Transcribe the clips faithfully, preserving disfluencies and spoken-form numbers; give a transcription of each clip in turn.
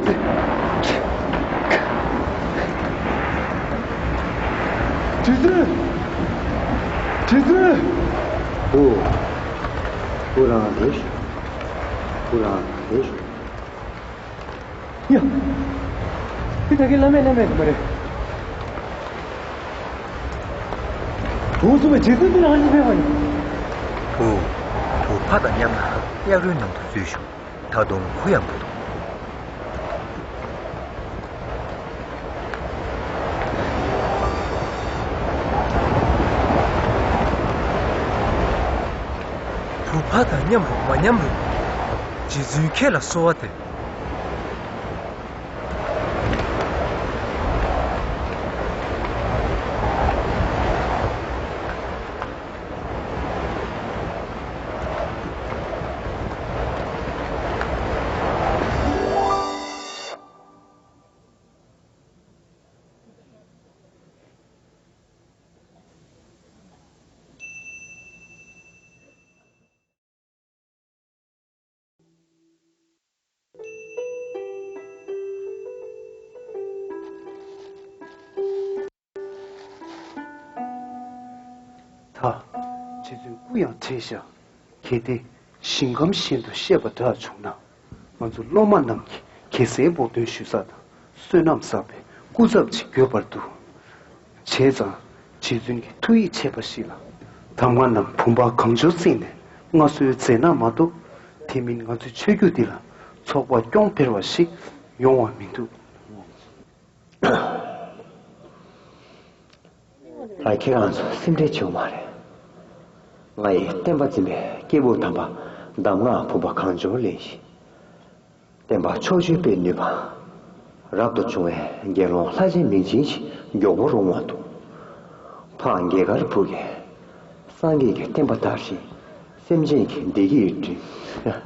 རྗེ་བཙུན། རྗེ་བཙུན། ཨོ། ཁོ་རང་དེ་ཤོད། ཁོ་རང་དེ་ཤོད། ཡ། འདི་ད་གིན་བླ་མས་བསྣན་པའི་མ་རེད། བུ་གསུམ་པའི་རྗེ་བཙུན་འདི་རང་གཉིས་ཕེབས་པ་ཡིན། ཨོ། བུ་ཕ་དང་མཉམ་ལ་གཡག་རུའི་ནང་དུ་འཛུལ་བྱུང་། ད་དུང་གུ་ཡངས་པོ་འདུག་བུ་ཕ་དང་མཉམ་རུ་མ་མཉམ་རུ། རྗེ་བཙུན་ཁྱེད་ལ་གསོལ་བ་འདེབས། ད། རྗེ་བཙུན་སྐུ་ཡང་བགྲེས་ཤག་གལ་ཏེ་ཞིང་ཁམས་གཞན་དུ་གཤེགས་པ་འདྲ་བྱུང་ན། ང་ཚོ་སློབ་མ་རྣམས་ཀྱིས་གེ་སར་འབོར་འདོན་ཞུ་ས་དང་བསོད་ནམས་བསགས་པའི་སྐུ་ཚབ་ཅིག་དགོས་པར་འདུག་བྱས་ཙང་རྗེ་བཙུན་གྱི་ཐུགས་ཡིད་ཆེས་པ་ཞིག་ལ། གདམས་ངག་རྣམས་བུམ་པ་གང་བྱོར་བརྩིས་ནས་མངའ་གསོལ་མཛད་ན་མ་གཏོགས། དེ་མིན་ང་ཚོའི་ཆོས་བརྒྱུད་འདི་ལ་ཚོགས་པ་སྐྱོང་འཕེར་བ་ཞིག་ཡོང་བ་མི་འདུག་ལགས། ཁྱེད་རང་ཚོ་སེམས་ཁྲལ་བྱེད་དགོས་མ་རེད། ང་ཡི་བསྟན་པ་འཛིན་པའི་སྐྱེས་བུ་དམ་པ་གདམས་ངག་བུམ་པ་གང་བྱོར་ལེན་བཞིན། བསྟན་པ་ཕྱོགས་བཅུའི་དཔལ་ནུས་པ། རབ་ཏུ་བྱུང་བའི་དགེ་སློང་ལྷ་ཆེན་མིང་ཆེན་ཞིག་མགྱོགས་པོ་རུང་བ་འདུག་ཕ་རྒྱལ་དཀར་བུ་གའི་སངས་རྒྱས་ཀྱི་བསྟན་པ་དར་ཞིང་སེམས་ཅན་གྱི་བདེ་སྐྱིད་བསྐྲུན།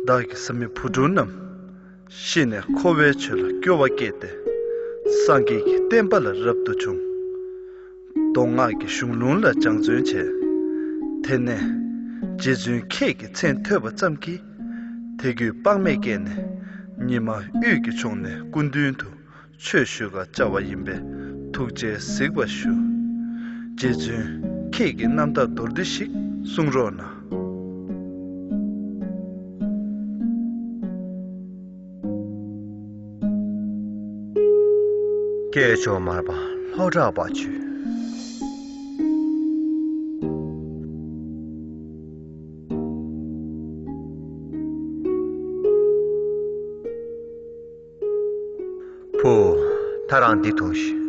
བདག་གི་བཟའ་མི་བུ་དྲུག་རྣམས་ཤི་ནས་འཁོར་བའི་ཆོས་ལ་སྐྱོ་བ་སྐྱེས་ཏེ། སངས་རྒྱས་ཀྱི་བསྟན་པ་ལ་རབ་ཏུ་བྱུང་། མདོ་སྔགས་ཀྱི་གཞུང་ལུགས་ལ་སྦྱང་བརྩོན་བྱས། དེ་ནས་རྗེ་བཙུན་ཁྱེད་ཀྱི་མཚན་ཐོས་པ་ཙམ་གྱིས། དད་གུས་དཔག་མེད་སྐྱེས་ནས་ཉི་མ་དབུས་ཀྱི་ཕྱོགས་ནས་སྐུ་མདུན་དུ་ཆོས་ཞུ་གར་བཅར་བ་ཡིན་པས་ཐུགས་རྗེས་གཟིགས་པར་ཞུ། རྗེ་བཙུན་ཁྱེད་ཀྱི་རྣམ་ཐར་མདོར་བསྡུས་ཤིག་གསུང་རོགས་གནང་། སྐྱེས་མཆོག་མར་པ་ལྷོ་བྲག་པ་ཁྱོད། བུ། ད་རང་འདི་འཐུང་ཤིག།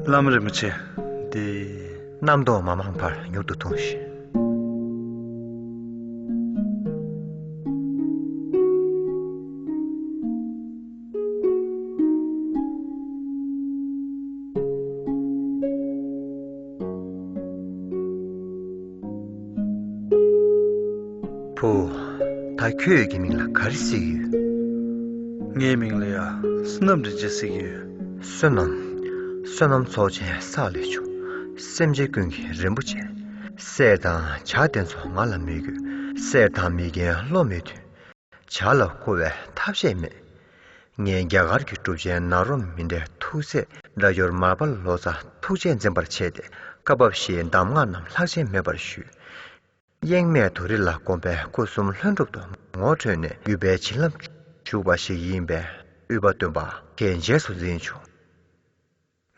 བླ་མ་རིན་པོ་ཆེ། འདི། རྣམ་རྟོག་མ་མང་བར་མྱུར་དུ་འཐུང་ཞིག། བུ། ད་ཁྱོད་ཀྱི་མིང་ལ་ག་རེ་ཟེར་གྱི་ཡོད། ངའི་མིང་ལ་ཡ་བསོད་ནམས་རིན་ཆེན་ཟེར་གྱི་ཡོད། བསོད་ནམས། བསོད་ནམས་ཚོགས་ཆེན་བསགས་ལས་བྱུང་། སེམས་ཅན་ཀུན་གྱི་རིན་པོ་ཆེ། གསེར་དང་བྱ་དེ་ཚོ་ང་ལ་མི་དགོས། གསེར་དང་མི་རྒན་བློ་མི་མཐུན། བྱ་ལ་བརྐུ་བའི་ཐབས་ཤེས་མེད། ངས་རྒྱ་གར་གྱི་གྲུབ་ཆེན་ནཱ་རོ་མི་དྲའི་ཐུགས་སྲས་སྒྲ་སྒྱུར་མར་པ་ལོ་ཙཱ་ཐུགས་རྗེས་འཛིན་པར་བྱས་ཏེ། བཀའ་བབས་བཞིའི་གདམས་ངག་རྣམས་ལྷག་བཅས་མེད་པར་ཞུས། གཡེང་མེད་དུ་རི་ལ་གོམ་པས་སྐུ་གསུམ་ལྷུན་གྲུབ་ཏུ་ངོ་འཕྲོད་ནས་བརྒྱུད་པའི་བྱིན་རླབས་ཞུགས་པ་ཞིག་ཡིན་པས། དབུས་པ་སྟོན་པ་ཁྱེད་རྗེས་སུ་འཛིན་ཆོག།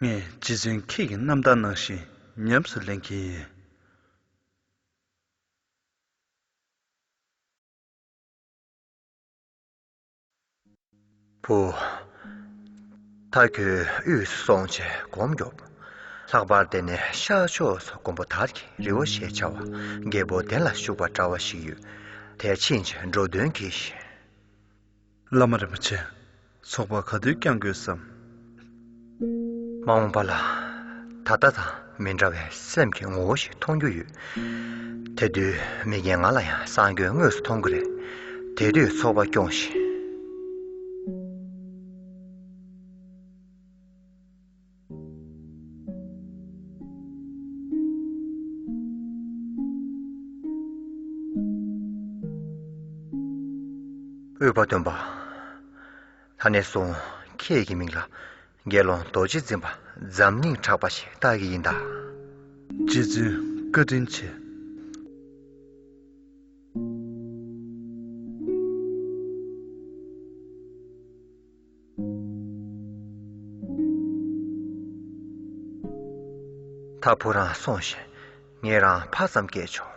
ངས་རྗེ་བཙུན་ཁྱེད་ཀྱི་རྣམ་ཐར་ནང་བཞིན་ཉམས་སུ་ལེན་གྱི་ཡིན། བུ། ད་ཁྱོད་དབུས་སུ་སོང་བྱས་སྒོམ་རྒྱོབ། ལྷག་པར་དེ་ནས་ཤར་ཕྱོགས་སུ་མགོན་པོ་དར་གྱི་རི་བོ་ཞེས་བྱ་བ་རྒྱལ་པོ་གདན་ལ་བཞུགས་པ་འདྲ་བ་ཞིག་ཡོད། དེར་ཕྱིན་བྱས་འགྲོ་དོན་གྱིས་ཤིག། བླ་མ་རིན་པོ་ཆེ། ཚོགས་པ་ག་དུས་བསྐྱང་དགོས་སམ། མ་འོངས་པ་ལ་ད་ལྟ་དང་མི་འདྲ་བའི་སེམས་ཀྱི་ངོ་བོ་ཞིག་མཐོང་རྒྱུ་ཡོད། དེ་དུས་མི་རྒན་ང་ལ་ཡང་གསང་སྐྱོན་དངོས་སུ་མཐོང་གི་རེད། དེ་དུས་ཚོགས་པ་སྐྱོངས་ཤིག། དབུས་པ་སྟོན་པ། ད་ནས་བཟུང་ཁྱེད་ཀྱི་མིང་ལ་དགེ་སློང་རྡོ་རྗེ་འཛིན་པ་འཛམ་གླིང་གྲགས་པ་ཞིག་བཏགས་ཀྱི་ཡིན་ད། རྗེ་བཙུན་བཀའ་དྲིན་ཆེ། ད་བུ་རང་སོང་ཞིག། ངས་རང་ཕར་ཙམ་བསྐྱལ་ཆོག།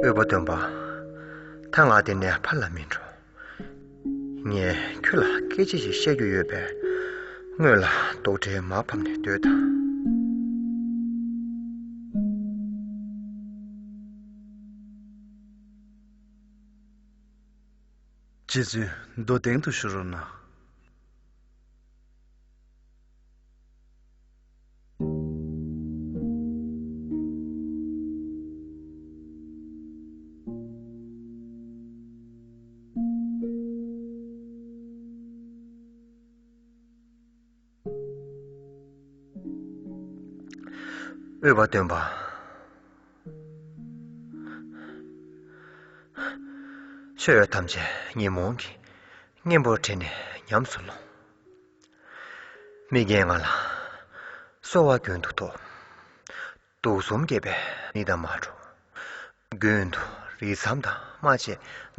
འོས་པ་སྟོན་པ། ད་ང་འདི་ནས་ཕར་ལ་མི་འགྲོ། ངས་ཁྱོད་ལ་སྐད་ཆ་ཞིག་བཤད་རྒྱུ་ཡོད་པས། སྔོན་ལ་རྡོག་ཁྲེས་མར་ཕབ་ནས་སྡོད་དང་། རྗེ་བཙུན་མདོ་གདན་དུ་བཞུགས་རོགས་གནང་། འོས་པ་སྟོན་པ། ཆོས་ཐམས་ཅད་ཉོན་མོངས་ཀྱི་གཉེན་པོར་དྲིལ་ནས་ཉམས་སུ་ལོངས། མི་རྒན་ང་ལ་གསོལ་བ་རྒྱུན་དུ་ཐོབ། དུག་གསུམ་རྒྱས་པའི་མི་དང་མ་འགྲོགས། རྒྱུན་དུ་རི་མཚམས་དང་རྨ་བྱའི་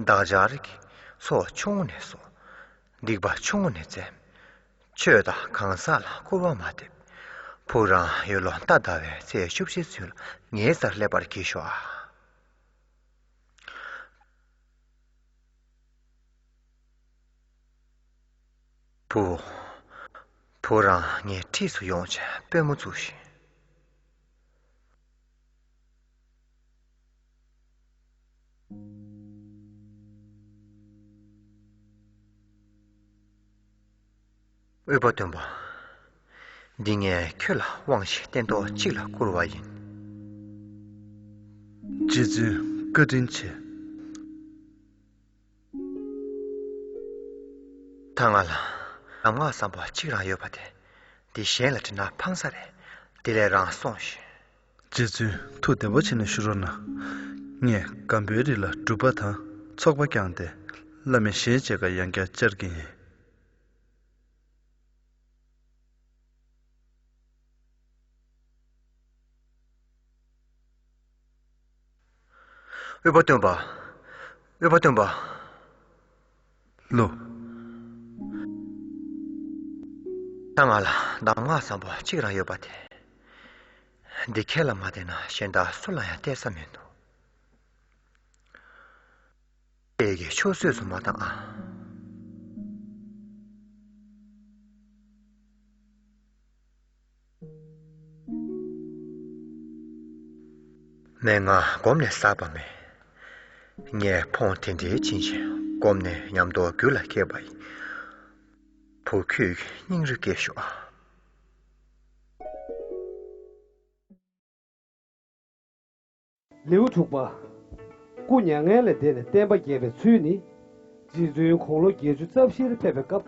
འདག་སྦྱར་གྱི་ཚོགས་ཆུང་ངུ་ནས་གསོག། སྡིག་པ་ཆུང་ངུ་ནས་བཙེམ། ཆོས་དང་གང་ཟག་ལ་སྐུར་བ་མ་འདེབས། བུ་རང་ཡོས་ལོ་རྟ་ཟླ་བའི་ཚེས་བཅུ་བཞིའི་ཚུན་ལ་ངའི་རྩར་སླེབས་པར་གྱིས་ཤོག་ཨ། བུ། བུ་རང་ངའི་འཁྲིས་སུ་ཡོང་བྱས་པུས་མོ་བཙུགས་ཤིག། འོས་པ་སྟོན་པ། འདི་ངས་ཁྱོད་ལ་དབང་ཞིག་སྟན་ཐོག་གཅིག་ལ་བསྐུར་བ་ཡིན། རྗེ་བཙུན་བཀའ་དྲིན་ཆེ། ད་ང་ལ་གདམས་ངག་བཟང་པོ་གཅིག་རང་ཡོད་པ་དེ། འདི་གཞན་ལ་དྲིས་ན་ཕངས་ས་རེད། དེ་ལས་རང་སོང་ཞིག་རྗེ་བཙུན་ཐུགས་བདེ་པོ་བྱས་ནས་བཞུགས་རོགས་གནང་། ངས་སྒམ་པོའི་རི་ལ་སྒྲུབ་པ་དང་ཚོགས་པ་བསྐྱངས་ཏེ་བླ་མའི་ཞལ་མཇལ་ཁ་ཡང་བསྐྱར་བཅར་གྱི་ཡིན། དབུས་པ་སྟོན་པ། དབུས་པ་སྟོན་པ། ལོ། ད་ང་ལ་གདམས་ངག་བཟང་པོ་གཅིག་རང་ཡོད་པ་དེ། འདི་ཁྱེད་ལ་མ་བསྟན་ན་གཞན་དག་སུ་ལ་ཡང་སྟེར་ས་མི་འདུག་ཁྱེད་ཀྱིས་ཆུད་ཟོས་སུ་མ་བཏང་ཨ། མན་ངག་སྒོམ་ནས་བསགས་པ་མེད། ངས་ཕོངས་དེ་འདྲའི་བྱིན་ཞིང་སྒོམ་ནས་ཉམས་རྟོགས་རྒྱུད་ལ་སྐྱེས་པ་ཡིན། བུ་ཁྱོད་ཀྱི་སྙིང་རུས་སྐྱེད་ཤོག་ཨ། ལེའུ་དྲུག་པ། སྐུ་མྱ་ངན་ལས་འདས་ནས་བསྟན་པ་རྒྱས་པའི་ཚུལ་ནི། རྗེ་བཙུན་དགུང་ལོ་བརྒྱད་ཅུ་རྩ་བཞིར་ཕེབས་པའི་སྐབས།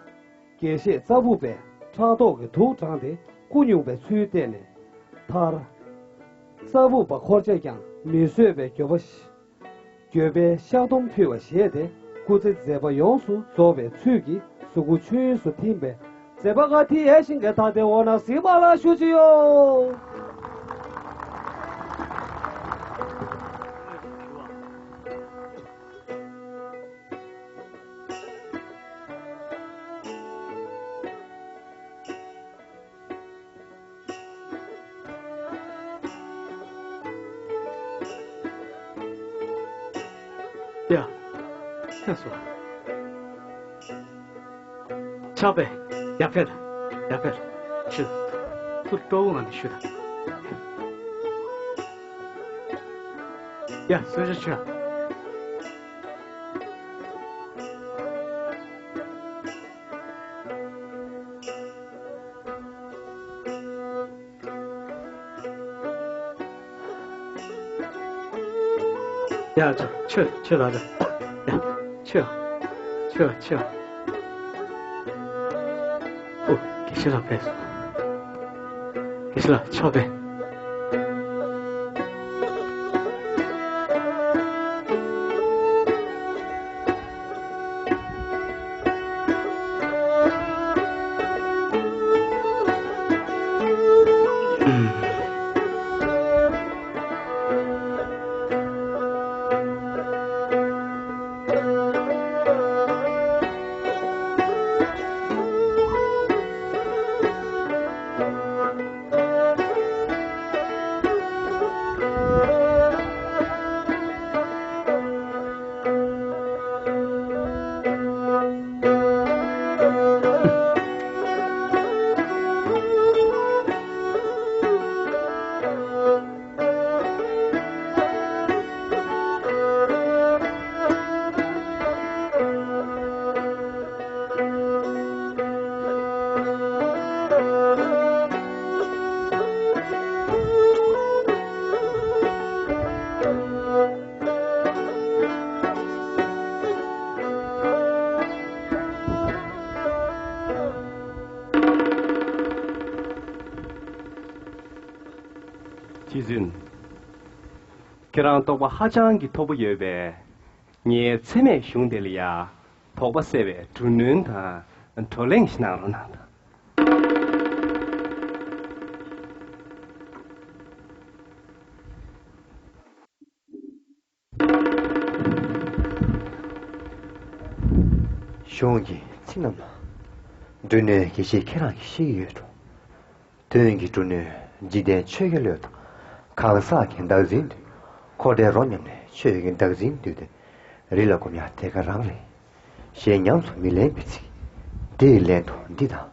དགེ་བཤེས་རྩ་ཕུག་པས་ཕྲག་དོག་གིས་དུག་དྲངས་ཏེ་སྐུ་སྙུང་བའི་ཚུལ་བསྟན་ནས། མཐར། རྩ་ཕུག་པ་འཁོར་བཅས་ཀྱང་མི་བཟོད་པའི་འགྱོད་པ། འགྱོད་པས་བཤགས་སྡོམ་ཕུལ་བ་བཞེས་ཏེ་སྐུ་ཚེ་མཛད་པ་ཡོངས་སུ་རྫོགས་པའི་ཚུལ་གྱིས་གཟུགས་སྐུ་མཆོད་ཡོན་དུ་ཐིམ་པས། མཛད་པ་ག་དེ་ཡས་ཤིང་གི་ད་དེ་འོ་ན་གཟིགས་པ་ལ་ཞུ་ཅི་ཡོད། ཡ། ཤེས་སོང་། ཕྱག་དཔེ། ཡར་ཕེབས་ལ། ཡར་ཕེབས་ལ། ཤི། ཐུགས་སྤྲོ་བོ་ངང་ནས་ཤི་ལ། ཡ། གསོལ་ཇ་མཆོད། ཡ། ཆོ་ཆོ་ཆོ་ལ་ལ། ཡ། ཆོ་ཆོ་ཆོ། ཨོ། དགེ་བཤེས་ལགས་ཕེབས་སོང་། དགེ་བཤེས་ལགས་ཕྱག་དཔེ། རྗེ་བཙུན། ཁྱེད་རང་རྟོགས་པ་ཧ་ཅང་གི་མཐོ་པོ་ཡོད་པས། ངའི་འཚེ་མེད་གཞུང་འདི་ལ་ཡ། དོགས་པ་སེལ་བའི་འབྲུ་སྣོན་དང་བགྲོ་གླེང་ཞིག་གནང་རོགས་གནང་དང་། གཞུང་གི་ཚིག་རྣམས་ལ། འབྲུ་སྣོན་དགེ་བཤེས་ཁྱེད་རང་གིས་ཤེས་ཀྱི་ཡོད་འགྲོ། དོན་གྱི་འབྲུ་སྣོན་འཇིག་རྟེན་ཆོས་ཀྱི་བློས་དང་། གང་ཟག་གི་བདག་འཛིན་འདུས། འཁོར་འདས་རོ་མཉམ་ནས་ཆོས་ཀྱི་བདག་འཛིན་འདུས་ཏེ། རི་ལ་བསྒོམ་ཡང་དེ་ག་རང་རེད། ཞེས་ཉམས་སུ་མི་ལེན་པའི་ཚིག་འདིའི་ལན་དུ་འདི་དང་།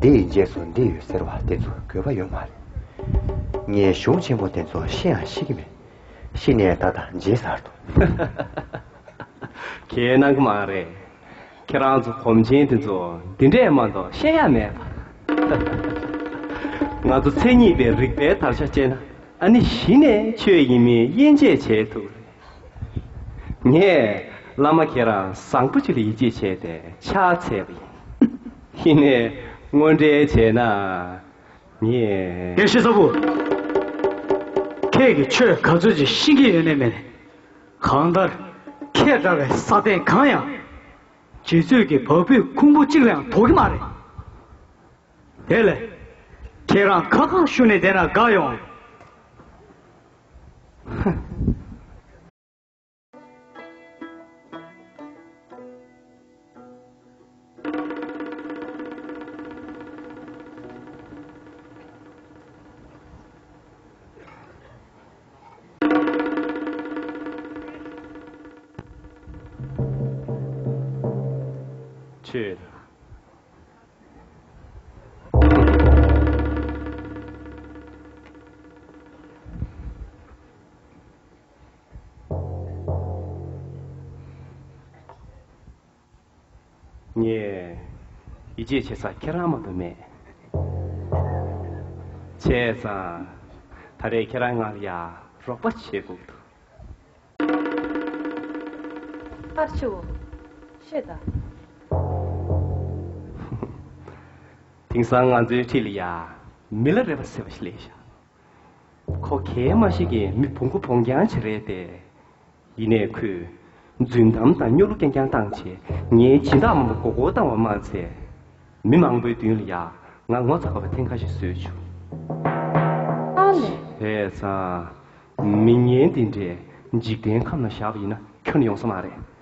འདིའི་རྗེས་སུ་འདི་ཡོད་ཟེར་བ་དེ་ཚོ་དགོས་པ་ཡོད་མ་རེད། ངས་གཞུང་ཆེན་མོ་དེ་ཚོ་ཤེས་ཡང་ཤེས་ཀྱི་མེད། ཤི་ནས་ད་ལྟ་མཇལ་ཚར་འདུག་ཁྱེད་གནང་གི་མ་རེད། ཁྱེད་རང་ཚོ་གོམས་ཆེན་དེ་ཚོ་འདི་འདྲས་མ་གཏོགས་ཤེས་ཡ་མེད་པ། ང་ཚོ་མཚན་ཉིད་པའི་རིག་པའི་དར་ཆ་བཅད་ན། ཨ་ནི་གཞི་ནས་ཆོས་ཡིན་མིན་དབྱེ་འབྱེད་བྱེད་ཐུབ། ངས་བླ་མ་ཁྱེད་རང་བཟང་པོ་ཅིག་ལ་ཡིད་ཆེས་བྱས་ཏེ་ཕྱག་འཚལ་བ་ཡིན། ཡིན་ནའི་དངོས་འབྲེལ་བྱས་ན་ངས། དགེ་བཤེས་ཚ་བོ། ཁྱེད་ཀྱིས་ཆོས་ག་ཚོད་ཅིག་ཤེས་ཀྱི་ཡོད་ནའི་མེད་ནའི། གང་ལྟར་ཁྱེད་འདྲ་བའི་ས་སྟེང་གང་ཡང་རྗེ་བཙུན་གྱི་བ་སྤུའི་ཁུང་བུ་གཅིག་ལ་ཡང་དོགས་ཀྱི་མ་རེད། དེ་ལས་ཁྱེད་རང་ཁ་ཁ་བཤུ་ནས་བསྡད་ན་དགའ་ཡོང་། ཁྱོད། ངས་ཡིད་ཆེས་བྱེད་ས་ཁྱེད་རང་མ་གཏོགས་མེད། བྱས་ཙང་ད་རེས་ཁྱེད་རང་ང་ལ་ཡ་རོགས་པ་བྱེད་དགོས་འདུག། ཨ་ཆེའོ། ཤེས་དང་། དེང་སང་ང་ཚོའི་འཁྲིས་ལ་ཡ་མི་ལ་རས་པ་ཟེར་བ་ཞིག་སླེབས་ཤག། ཁོ་གས་མ་ཤེས་ཀྱི་མི་བོང་གུ་བོང་རྐྱང་ཅིག་རེད་དེ། ཡིན་ནའི་ཁོས་རྫུན་གཏམ་དང་སྨྱོ་ལུགས་རྐྱང་རྐྱང་བཏང་བྱས་ངའི་སྦྱིན་བདག་མང་པོ་མགོ་སྐོར་བཏང་བ་མ་ཚད། མི་མང་པོའི་མདུན་ལ་ཡ་ང་ངོ་ཚ་དགོས་པ་ཐེངས་ཁ་ཤས་བཟོས་བྱུང་། ཨ་ལས། བྱས་ཙང་། མི་ངན་འདི་འདྲས་འཇིག་རྟེན་ཁམས་ན་བཞག་པ་ཡིན་ན་ཁྱོན་ནས་ཡོང་ས་མ་རེད།